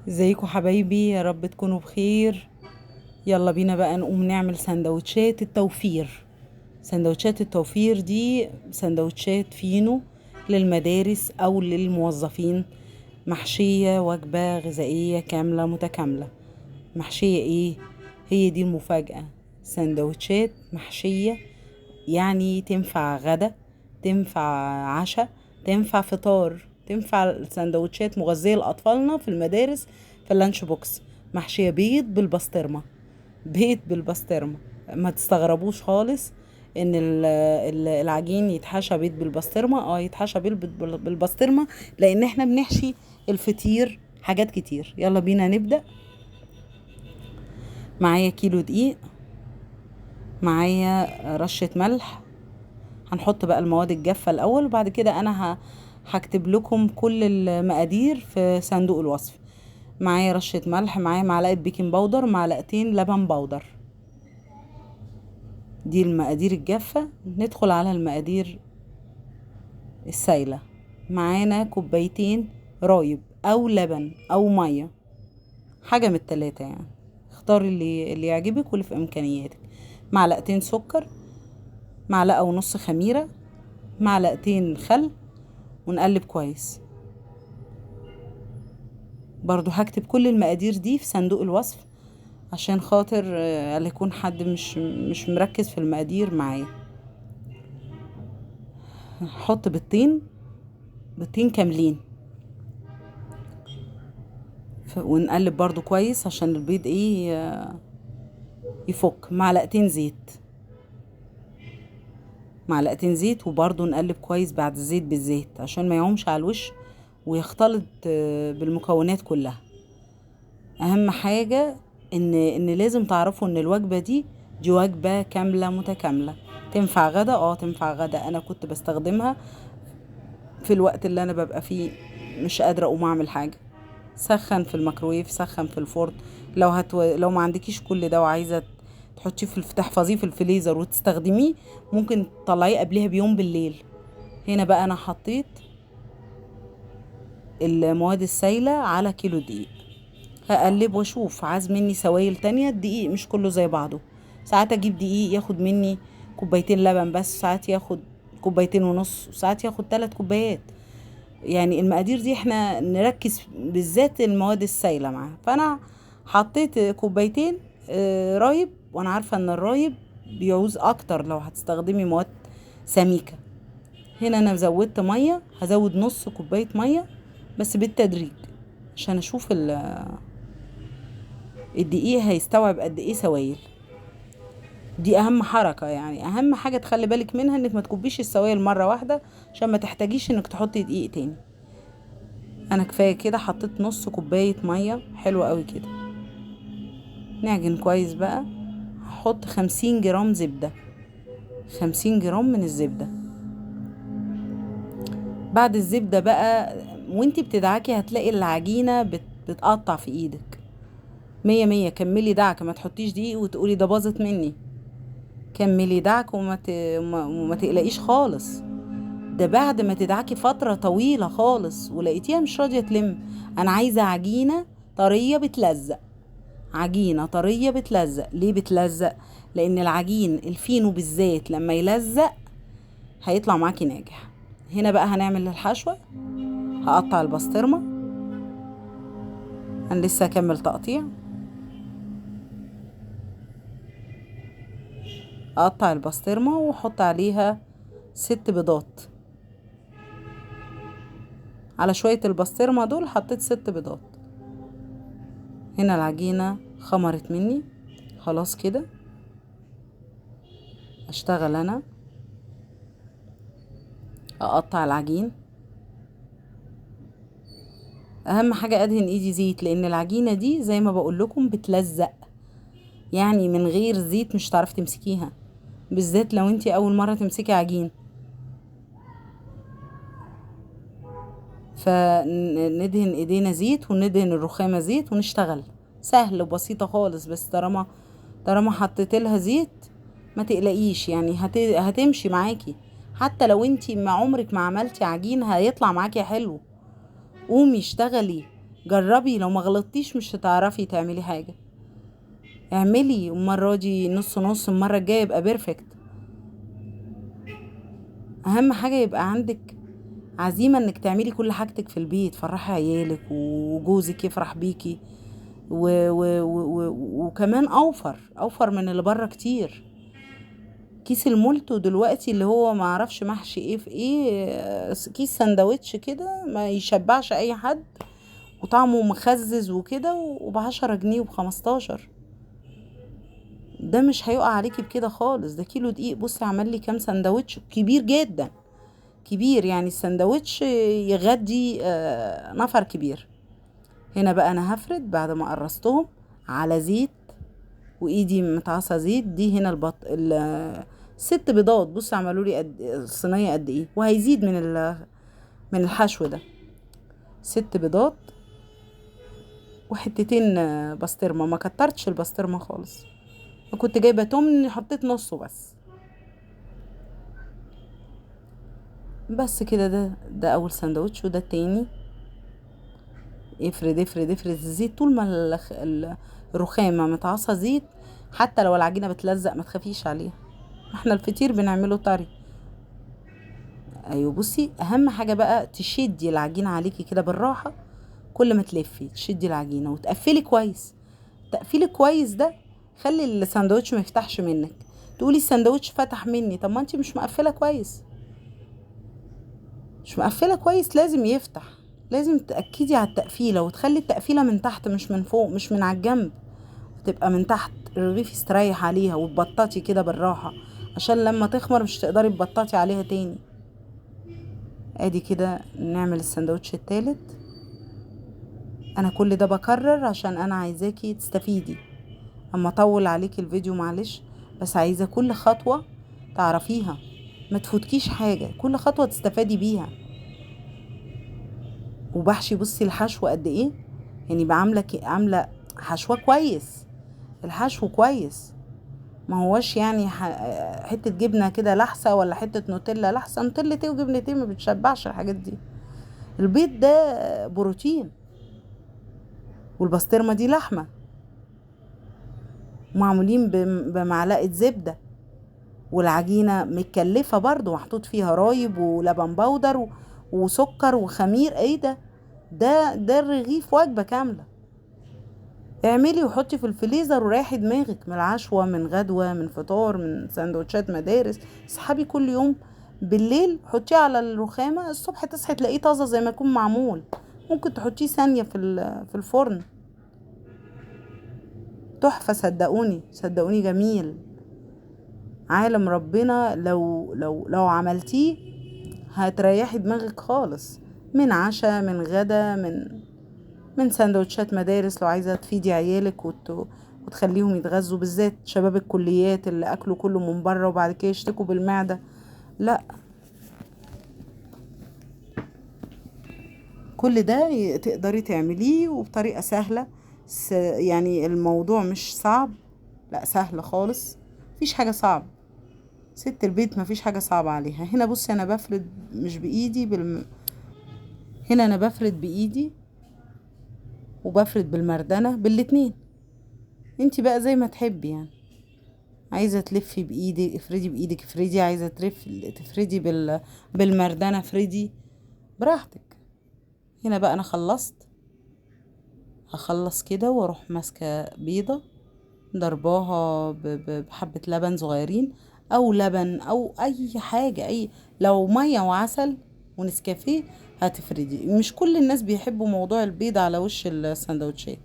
ازيكم حبايبي؟ يا رب تكونوا بخير. يلا بينا بقى نقوم نعمل سندوتشات التوفير. سندوتشات التوفير دي سندوتشات فينو للمدارس او للموظفين، محشية وجبة غذائية كاملة متكاملة. محشية ايه؟ هي دي المفاجأة. سندوتشات محشية، يعني تنفع غدا، تنفع عشاء، تنفع فطار، تنفع سندوتشات مغذية لأطفالنا في المدارس في ال lunch box. محشية بيض بالبسطرمة، بيض بالبسطرمة. ما تستغربوش خالص ان العجين يتحشى بيض بالبسطرمة. يتحشى بيض بالبسطرمة لان احنا بنحشي الفطير حاجات كتير. يلا بينا نبدأ. معايا كيلو دقيق، معايا رشة ملح. هنحط بقى المواد الجافة الأول، وبعد كده أنا هكتب لكم كل المقادير في صندوق الوصف. معايا رشة ملح، معايا معلقة baking powder، معلقتين لبن powder. دي المقادير الجافة. ندخل على المقادير السايلة. معانا كوبايتين رايب أو لبن أو مية، حاجة من التلاتة يعني، اختار اللي يعجبك واللي في إمكانياتك. معلقتين سكر، معلقة ونص خميرة، معلقتين خل، ونقلب كويس. برضو هكتب كل المقادير دي في صندوق الوصف عشان خاطر لا يكون حد مش مركز في المقادير معايا. هحط بيضتين، بيضتين كاملين، ونقلب برضو كويس عشان البيض يفك. معلقتين زيت، معلقتين زيت، وبرضو نقلب كويس بعد الزيت بالزيت عشان ما يعومش على الوش ويختلط بالمكونات كلها. اهم حاجة ان لازم تعرفوا ان الوجبة دي وجبة كاملة متكاملة. تنفع غدا؟ تنفع غدا. انا كنت بستخدمها في الوقت اللي انا ببقى فيه مش قادرة اقوم اعمل حاجة. سخن في الميكروويف، سخن في الفرن. لو ما عندكيش كل ده وعايزة تحطيه في تحفظيه في الفريزر وتستخدميه، ممكن تطلعيه قبلها بيوم بالليل. هنا بقى انا حطيت المواد السايلة على كيلو دقيق. هقلب واشوف عايز مني سوائل تانية. الدقيق مش كله زي بعضه، ساعات اجيب دقيق ياخد مني كوبايتين لبن بس، ساعات ياخد كوبايتين ونص، وساعات ياخد 3 كوبايات. يعني المقادير دي احنا نركز بالذات المواد السايلة معاها. فانا حطيت كوبايتين رايب، وانا عارفة ان الرايب بيعوز اكتر لو هتستخدمي مواد سميكة. هنا انا زودت مية، هزود نص كوباية مية بس بالتدريج عشان اشوف الدقيق هيستوعب قد ايه سوائل. دي اهم حركة، يعني اهم حاجة تخلي بالك منها انك ما تكبيش السوائل مرة واحدة عشان ما تحتاجيش انك تحطي دقيق تاني. انا كفاية كده حطيت نص كوباية مية، حلوة قوي كده. نعجن كويس بقى. هحط 50 جرام زبدة، 50 جرام من الزبدة. بعد الزبدة بقى وانتي بتدعكي هتلاقي العجينة بتقطع في ايدك. مية مية. كملي دعك، ما تحطيش دقيق وتقولي ده باظت مني. كملي دعك وما تقلقيش خالص. ده بعد ما تدعكي فترة طويلة خالص ولقيتيها مش راضية تلم. انا عايزة عجينة طرية بتلزق، عجينة طرية بتلزق. ليه بتلزق؟ لان العجين الفينو بالذات لما يلزق هيطلع معاكي ناجح. هنا بقى هنعمل الحشوة. هقطع البسطرمة، انا لسه هكمل تقطيع. اقطع البسطرمة واحط عليها 6 بيضات. على شوية البسطرمة دول حطيت 6 بيضات. هنا العجينة خمرت مني خلاص كده. اشتغل انا اقطع العجين. اهم حاجة ادهن ايدي زيت، لان العجينة دي زي ما بقول لكم بتلزق، يعني من غير زيت مش هتعرفي تمسكيها، بالذات لو انتي اول مرة تمسكي عجين. فندهن ايدينا زيت وندهن الرخامة زيت ونشتغل. سهل وبسيطة خالص، بس طالما حطيت لها زيت ما تقلقيش، يعني هتمشي معاكي. حتى لو انتي ما عمرك ما عملتي عجين هيطلع معاكي حلو. قومي اشتغلي، جربي، لو ما غلطتيش مش هتعرفي تعملي حاجة. اعملي المرة دي نص نص، المرة الجاية يبقى perfect. اهم حاجة يبقى عندك عزيمة انك تعملي كل حاجتك في البيت، فرحي عيالك وجوزك يفرح بيكي، وكمان اوفر من اللي بره كتير. كيس المولتو دلوقتي اللي هو ما اعرفش محشي ايه في ايه، كيس سندوتش كده ما يشبعش اي حد، وطعمه مخزز وكده، وب10 جنيه وب15. ده مش هيقع عليكي بكده خالص. ده كيلو دقيق، بصي عمل لي كام سندوتش كبير جدا، كبير يعني السندوتش يغدي نفر كبير. هنا بقى انا هفرد بعد ما قرصتهم على زيت، وايدي متعصه زيت. دي هنا 6 بيضات، بص عملوا لي الصينية قد ايه، وهيزيد من الحشو ده. 6 بيضات وحتتين بسطرمه، ما كترتش البسطرمه خالص، كنت جايبه تمن حطيت نصه بس كده. ده اول سندوتش، وده التاني. افرد افرد افرد الزيت طول ما الرخامه متعصه زيت، حتى لو العجينة بتلزق ما تخافيش عليها، احنا الفطير بنعمله طري. ايوه بصي، اهم حاجة بقى تشدي العجينة عليكي كده بالراحة، كل ما تلفي تشدي العجينة وتقفلي كويس. تقفيلي كويس ده خلي الساندوتش ما يفتحش منك. تقولي الساندوتش فتح مني، طب ما انتي مش مقفلة كويس، مش مقفلة كويس، لازم يفتح. لازم تاكدي على التقفيله، وتخلي التقفيله من تحت مش من فوق، مش من على الجنب، وتبقى من تحت، الرغيف يستريح عليها، وتبططي كده بالراحة عشان لما تخمر مش تقدري تبططي عليها تاني. ادي كده نعمل الساندوتش التالت. انا كل ده بكرر عشان انا عايزاكي تستفيدي، اما اطول عليكي الفيديو معلش، بس عايزه كل خطوة تعرفيها، ما تفوتكيش حاجة، كل خطوة تستفادي بيها. وبحشي بصي الحشو قد ايه، يعني بعامله عامله حشوه كويس، الحشو كويس، ما هوش يعني حتة جبنه كده لحسة ولا حتة نوتيلا لحسة، نوتيلا وجبنتين ما بتشبعش الحاجات دي. البيض ده بروتين، والبسطرمه دي لحمه، معمولين بمعلقه زبدة، والعجينه متكلفه برضو، محطوط فيها رايب ولبن بودر وسكر وخمير. ايه ده؟ ده الرغيف وجبة كاملة. اعملي وحطي في الفريزر وريحي دماغك من العشوه، من غدوه، من فطار، من سندوتشات مدارس. اسحبي كل يوم بالليل حطيه على الرخامه، الصبح تصحي تلاقيه طازة زي ما يكون معمول. ممكن تحطيه ثانية في الفرن، تحفة. صدقوني صدقوني جميل، عالم ربنا. لو لو لو عملتيه هتريحي دماغك خالص، من عشاء، من غدا، من سندوتشات مدارس. لو عايزه تفيدي عيالك وتخليهم يتغذوا، بالذات شباب الكليات اللي اكلوا كله من بره وبعد كده يشتكوا بالمعدة، لا كل ده تقدري تعمليه وبطريقة سهلة. يعني الموضوع مش صعب، لا سهل خالص، مفيش حاجة صعبة. ست البيت مفيش حاجة صعبة عليها. هنا بصي انا بفرد مش بايدي هنا انا بفرد بايدي وبفرد بالمردنه، بالاتنين. انتي بقى زي ما تحبي، يعني عايزه تلفي بايدك افردي بايدك افردي، عايزه تفردي بالمردنه افردي براحتك. هنا بقى انا خلصت، هخلص كده واروح ماسكه بيضة ضرباها بحبه لبن صغيرين، او لبن او اي حاجة، اي لو مية وعسل ونسكافيه هتفردي. مش كل الناس بيحبوا موضوع البيض على وش السندوتشات،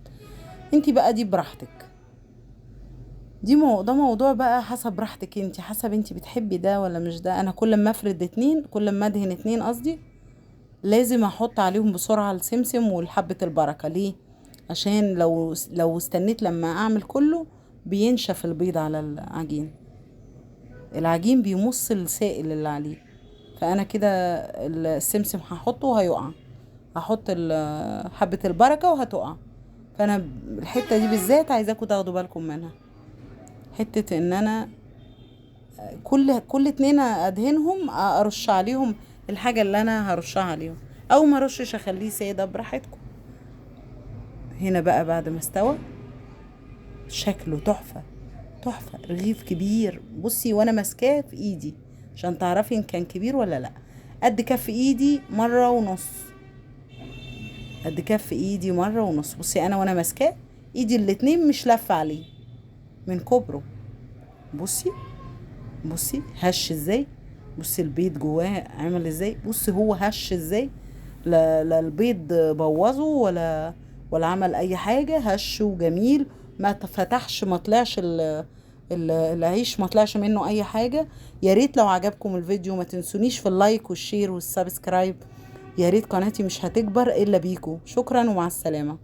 انتي بقى دي براحتك، ده موضوع بقى حسب راحتك انتي، حسب انتي بتحبي ده ولا مش ده. انا كل ما افرد اتنين، كل ما ادهن اتنين قصدي، لازم احط عليهم بسرعة السمسم والحبه البركة. ليه؟ عشان لو استنيت لما اعمل كله بينشف البيض على العجين، العجين بيمص السائل اللي عليه. فانا كده السمسم هحطه وهيقع، هحط حبه البركة وهتقع. فانا الحتة دي بالذات عايزاكم تاخدوا بالكم منها، حتة ان انا كل اتنين ادهنهم ارش عليهم الحاجة اللي انا هرشها عليهم، او ما ارشش اخليه ساده براحتكم. هنا بقى بعد ما استوى شكله تحفة تحفة، رغيف كبير. بصي وانا ماسكاه في ايدي عشان تعرفي ان كان كبير ولا لا، قد كف ايدي مرة ونص، قد كف ايدي مرة ونص. بصي انا وانا ماسكاه ايدي الاتنين مش لافة عليه من كبره. بصي بصي هش ازاي، بصي البيض جواه عامل ازاي، بصي هو هش ازاي، لا البيض بوظه ولا عمل اي حاجة، هش وجميل، ما فتحش، ما طلعش العيش، ما طلعش منه اي حاجة. يا ريت لو عجبكم الفيديو ما تنسونيش في ال like وال share وال subscribe، يا ريت قناتي مش هتكبر الا بيكم. شكرا ومع السلامة.